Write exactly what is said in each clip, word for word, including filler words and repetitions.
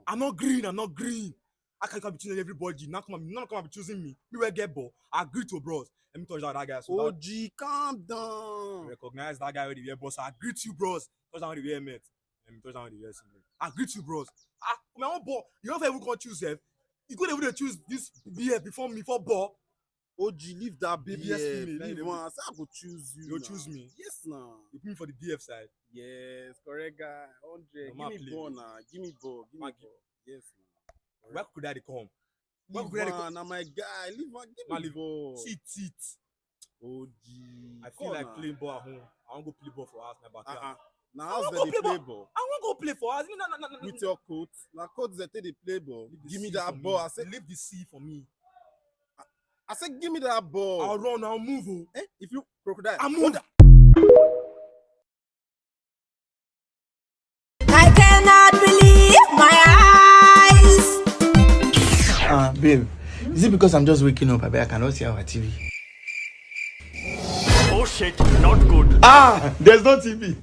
I'm not green, I'm not green. I can't come be choosing everybody. Now come on, now come and be choosing me. Me will get ball. I agree to bros. Let me touch that, that guy. So that O G, calm down. Recognize that guy with the wear bros. I agree to you, bros. Touch down with the wear mate. Let me touch down with the wear singlet. I agree to you, bros. Ah, my own ball. You don't even gonna choose them. You could even choose this B F before me for ball. O G, leave that B F. B B S female, leave leave one. I say I go choose you. You now. Choose me. Yes, now. You put me for the B F side. Yes, correct guy. Hundred. No, give me ball now. Give me ball. Give me ball. Yes, now. Where could I come? Where could I come? Na my guy. Leave one. Give me ball. Sit, sit. O G. I feel like playing ball at home. I want to go play ball for us, my backyard. Uh-uh. Now, how's they play ball? I want to go play for us. No, no, no, no, no. With your coat. Now, coat they take they play ball. Give me that ball. I said, leave the C for me. I said, give me that ball. I'll run, I'll move. Oh. Eh? If you crocodile. I'm moving. I cannot believe my eyes. Uh, babe, is it because I'm just waking up? I bet I cannot see our T V. Oh shit, not good. Ah, there's no T V.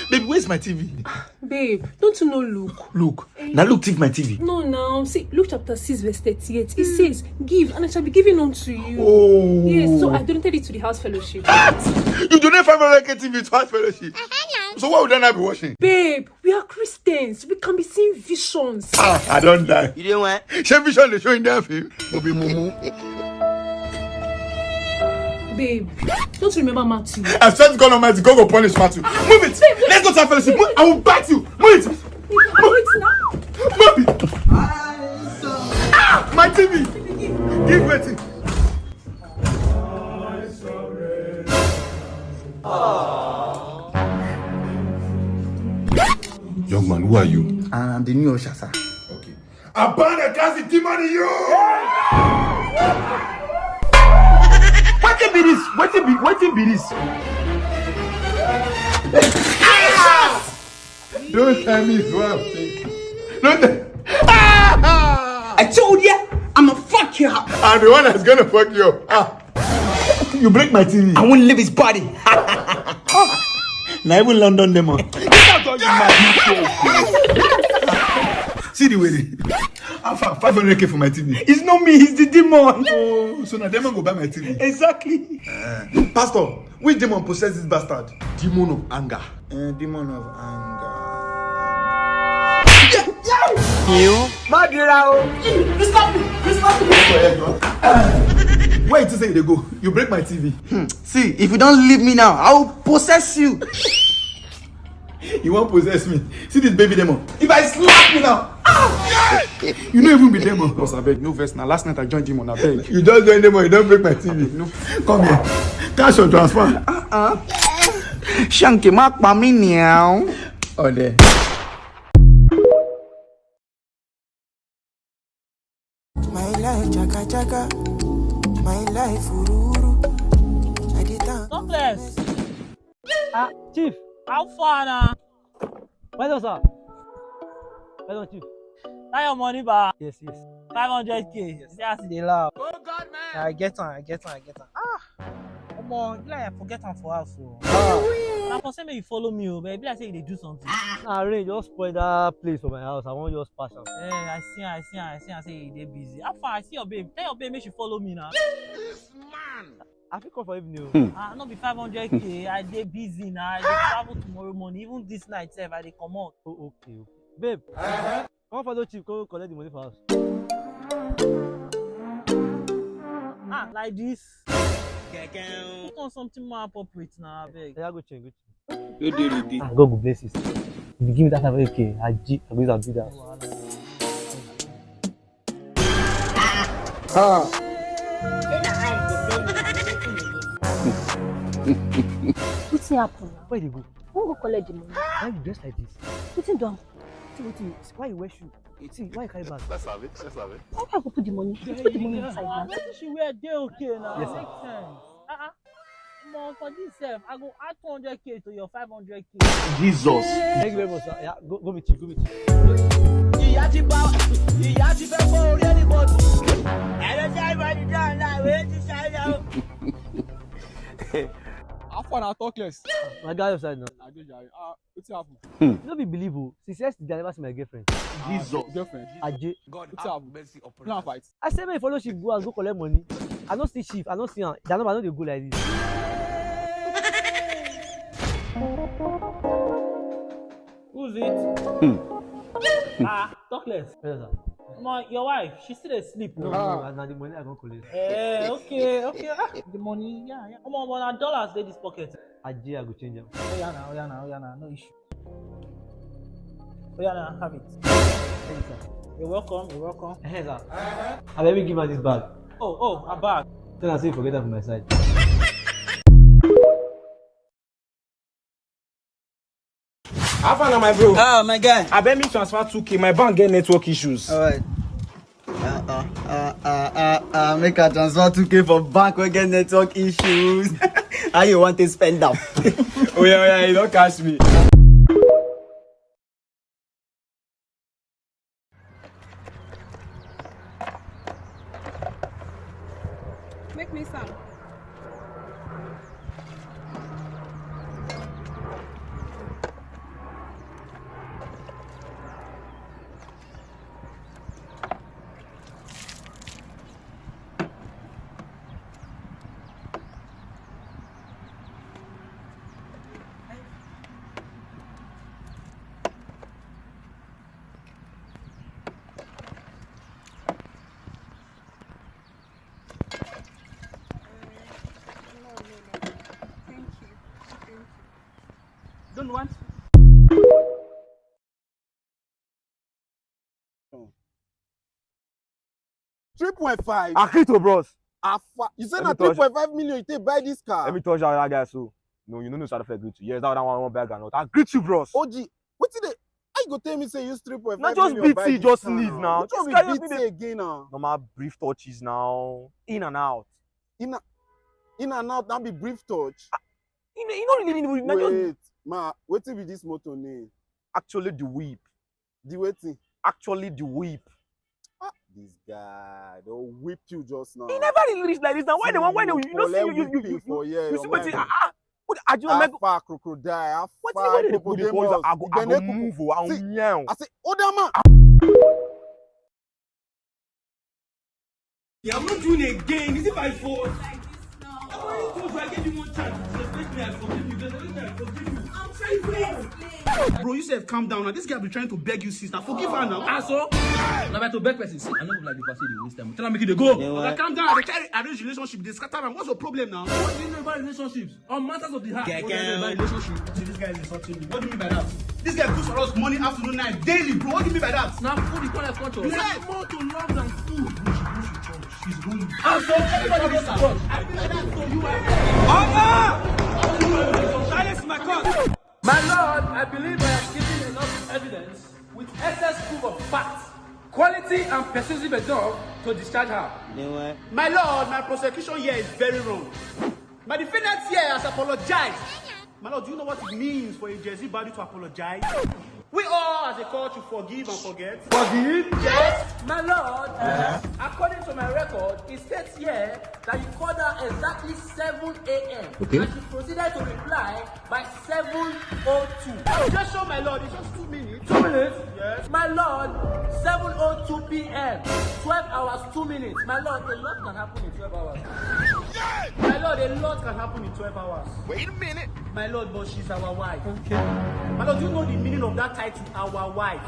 Babe, where's my T V? Babe, don't you know Luke? Look, now look, thief my T V. No, now, see, Luke chapter six, verse thirty-eight. It says, "Give, and it shall be given unto you." Oh. Yes, so I donated it to the house fellowship. You donate five hundred K T V to house fellowship? Uh-huh, now. So what would I not be watching? Babe, we are Christians. We can be seeing visions. Ah, I don't die. You don't want? Shey vision they show in their film? Go be mumu. Babe, don't you remember Matthew? I swear to God Almighty, God will punish Matthew. Move it. Babe, wait. Let's go to our fellowship. Move. I will bite you. Move it. Wait now. Move it. Ah, my T V. Give waiting. Young man, who are you? I'm the new usher, sir. Okay. I ban and cast the demon in you! Wetin be this? Wetin be, wetin be this? Don't tell me who I'm thinking. Don't tell. I told you, I'ma fuck you up. I'm the one that's gonna fuck you up. Ah. You break my T V. I won't leave his body. Now even London demon. Get out of my See the way they. How far? Five hundred K for my T V. It's not me, it's the demon. Oh, so now demon go buy my T V. Exactly. Eh. Pastor, which demon possess this bastard? Demon of anger. Eh, demon of anger. You? Má dira o. Please stop me. Please stop me. Where you say you dey go? You break my T V. Hmm. See, if you don't leave me now, I will possess you. You won't possess me. See this baby demon. If I slap you now, ah! You no even be demon. Boss, abeg, no vex. Now last night I joined demon, abeg. You just join demon, you don't break my T V. No. Come here. Cash or transfer? Uh-uh. Shanky, má pa mí now. Oh, there. My life jaga jaga, my life ururu. I dey dance. Topless. Ah, Chief. How far now? Well done, sir. Well done, Chief. That your money, ba? Yes, yes. Five hundred K. Yes. See as e dey laugh. Oh God, man. I get am, I get am, I get am. Ah. Omo, e be like I forget am for house o. Ah. Na for say make you follow me o, but e be like say you dey do something. Ah, rain just spoil that place for my house. I wan just pass am. Eh, I see am, I see am, I see am say you dey busy. How far? I see your babe. Tell your babe make she follow me now. This man. I fit come for evening o. Hmm. Ah, no be five hundred K. I dey busy now. I dey travel tomorrow morning. Even this night sef, I dey comot. Oh, okay, okay. Babe, come follow chief, go collect the money for house. Ah, like this. Put on something more appropriate now, abeg. Yeah, go change, go change. You dey ready? Ah, God go bless you. If you give me that five hundred K, I, G, I go use am do that. Ah. Wetin happen now? Where you dey go? I wan go collect the money. Why you dress like this? Wetin do am? See wetin you, why you wear shoe? See, why you carry bag? Let's have it. Let's have it. Why I go put the money? Put the money inside bag. Wetin she wear dey okay now? Yes, sir. Make sense. Ah, ah. Omo, for this sef, I go add two hundred K to your five hundred K. Jesus. Thank you very much, sir. Yeah, go, go meet you, go meet you. Ìyá ti bá, ìyá ti fẹ́ fọ́ orí ẹni bọ́ọ̀dù. Ẹ̀rọ tí a bá ti dá ọ̀la ìwé ti ṣáyà o. How What I talk less? My guy, your side now. I dey jare. Ah, wetin happen? You no be believe o. Since yesterday, I never see my girlfriend. Jesus. Girlfriend. Aje. Wetin happen? Mercy upon Una fight. I say make you follow she go and go collect money. I no see chief. I no see am. That number no dey go like this. Who's it? Ah, talk less. Yes, sir. Omo, your wife, she still dey sleep. No, Oh. no, na the money I go collect. Eh, okay, okay. Ah, the money, yeah, yeah. Omo, but na dollars dey this pocket. Aje, I go change am. Oh yeah, na, oh yeah, na, oh yeah, na, no issue. Oh yeah, na, have it. Thank you, sir. You're welcome. You're welcome. Hey, sir. Abeg, me give her this bag. Oh, oh, a bag. Tell her say you forget am for my side. How far na, my bro? Ah, my guy. Abeg, me transfer two K. My bank get network issues. All right. Uh, uh, uh, uh, uh, uh, make I transfer two K for bank wey get network issues. How you want to spend am? Oh yeah, oh yeah, you don catch me. Make me some. Don't want. Three point five. Akito, bros. Afa. You say Let na me touch- three point five million you take buy this car. Let me touch that guy so. No, you know no side effect good to. Yes, that one I want bag and not. I greet you, bros. O G, wetin dey? How you go tell me say you use three point Na five just million buy B T, this just car sneeze now? now. Which one This guy be just B T need a- again now? Normal brief touches now. In and out. In, a, in and out, that be brief touch. You know, you know really need. Na just Wait, ma, wetin be this motor name? Actually the whip. The wetin? Actually the whip. Ah, this guy, they'll whip you just now. He never really reach like this now. Why the one? Why the? You know see Collect you you you whipping you for here, you your see wetin? mind. Ah ah. What I do? How Make far crocodile? How wetin? far What they dey call this? hippopotamus? I go I go Igbenekuku. move o. I go See, meow. I say, older man. Yeah, I'm not doing it again. Is it my fault? I already told you I gave you one chance. Disrespect me, I forgive you. Disrespect me, I forgive you. I'm trying to explain. Bro, you sef calm down now. This guy be trying to beg you, sister. Forgive her now. Ah, so? Now, I to beg person. See, I no go like the person dey waste time. Tell her make you dey go. Oga, calm down. I dey try arrange relationship. Dey scatter am. What's your problem now? What do you know about relationships? On matters of the heart. What do you know about relationship? See, this guy is insulting me. What do you mean by that? This guy cooks for us morning, afternoon, night, daily, bro. What do you mean by that? Now, food you call a culture. There's more to love than food. She's going. I'm so everybody goes to church. I feel like that, so you are. Oga! Silence my court. My lord, I believe I have given enough evidence with excess proof of facts, quality and persuasive enough to discharge her. My lord, my prosecution here is very wrong. My defendant here has apologized. My lord, do you know what it means for a Jersey baddie to apologize? We all, as a culture, forgive and forget. Forgive? Yes, my lord. According to my record, it states here that you called her exactly seven a m. Okay. And she proceeded to reply by seven oh two. Objection, my lord, it's just two minutes. Two minutes? Yes. My lord, seven oh two p m. Twelve hours, two minutes. My lord, a lot can happen in twelve hours. My lord, a lot can happen in twelve hours. Wait a minute. My lord, but she's our wife. Okay. My lord, do you know the meaning of that title, our wife?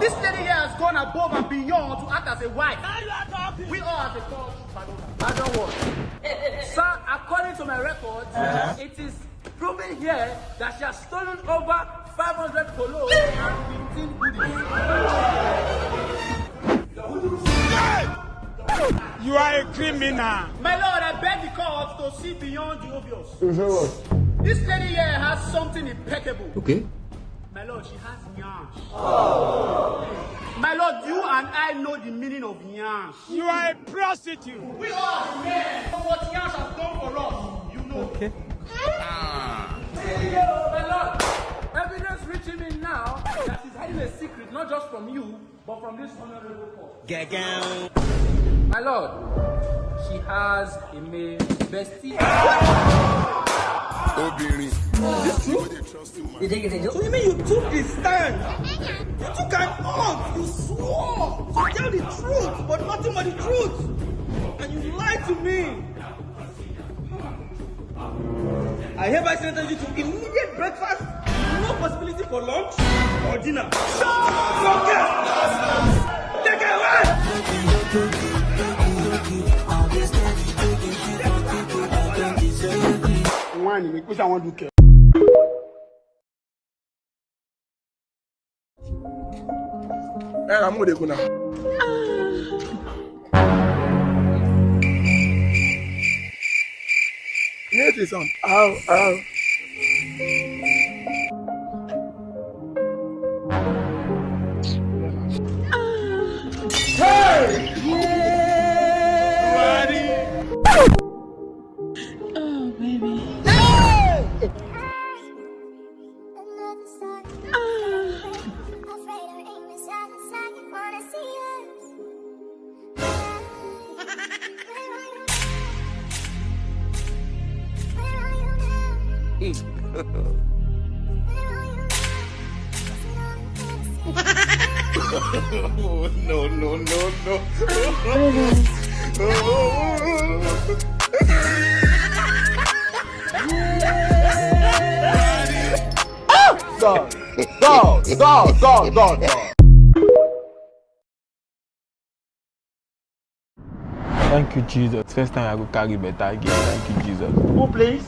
This lady here has gone above and beyond to act as a wife. Now you are talking. We all as a court, pardon, pardon what? Sir, according to my records, it is proven here that she has stolen over five hundred polo and fifteen goodies. You are a criminal. My lord, I beg the court to see beyond the obvious. This lady here has something impeccable. Okay. My lord, she has nyash. My lord, you and I know the meaning of nyash. You are a prostitute. We are men. Know what nyash has done for us, you know. Okay. My lord, evidence reaching me now that she's hiding a secret, not just from you, but from this honorable court. My lord, she has a male bestie. Obìnrin. Is this true? You think it's a joke? So you mean you took the stand? You took an oath. You swore to tell the truth, but nothing but the truth. And you lied to me. I hereby sentence you to immediate breakfast, no possibility for lunch or dinner. Shut up, take it away! Why me? Which I want to care. Eh, I'm gonna go now. You know this song? Ow, ow. Hey! Oh, baby. No, no, no, no. Go, go, go, go, go, go. Thank you, Jesus. First time I go carry better girl. Thank you, Jesus. Who, please?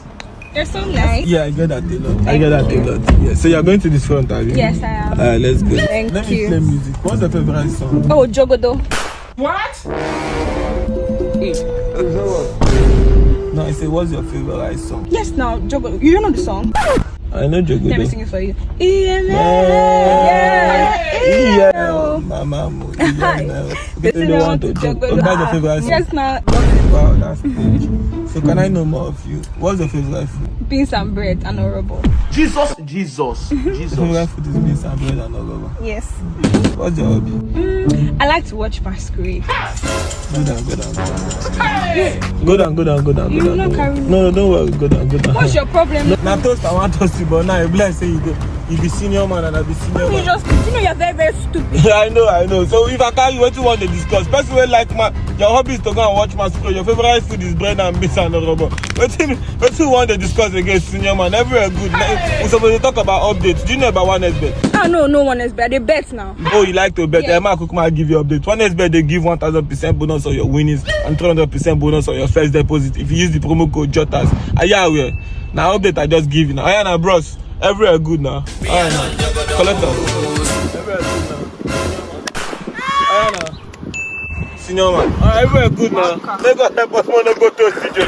You're so nice. Yeah, I get that a lot. I get that a lot. Yeah. So you're going to this front, are you? Yes, I am. All right, let's go. Thank you. Let me play music. What's your favorite song? Oh, Jogodo. What? No, I say, what's your favorite song? Yes, now, Jogodo. You don't know the song? I know Jogodo. Let me sing it for you. Yeah. Yeah. Yeah. Mama, mo, yeah, now. They say they want to joke. What's your favorite food? Yes, now. Wow, that's good. So can I know more of you? What's your favorite food? Beans and bread and orobo. Jesus, Jesus, Jesus. Your favorite food is beans and bread and orobo. Yes. What's your hobby? Mm, I like to watch masquerade. Go down, go down, go down. Go down, go down, go down. You will not carry me. No, no, don't worry. Go down, go down. What's your problem? Na toast I want toast you, but now you bless say you go. You be senior man and I be senior man. You just, you know you're very, very stupid. I know, I know. So if I carry you, what you want to discuss? Person wey like man, your hobby is to go and watch masquerade. Your favorite food is bread and beans and orobo. Wetin, wetin you want to discuss against senior man? Everywhere good. Like, we supposed to talk about updates. Do you know about one X bet? Ah, no, no one X bet. I dey bet now. Oh, you like to bet? Yeah. Emma Kukuma give you update. One X bet, they give one thousand percent bonus on your winnings and three hundred percent bonus on your first deposit if you use the promo code Jotas. Are you aware? Now update I just give you now. Aya na bros. Everywhere good now. Aya na. Collect am. Everywhere good now. Aya na. Senior man. Ah, everywhere good now. Make God help us, man, no go to C J.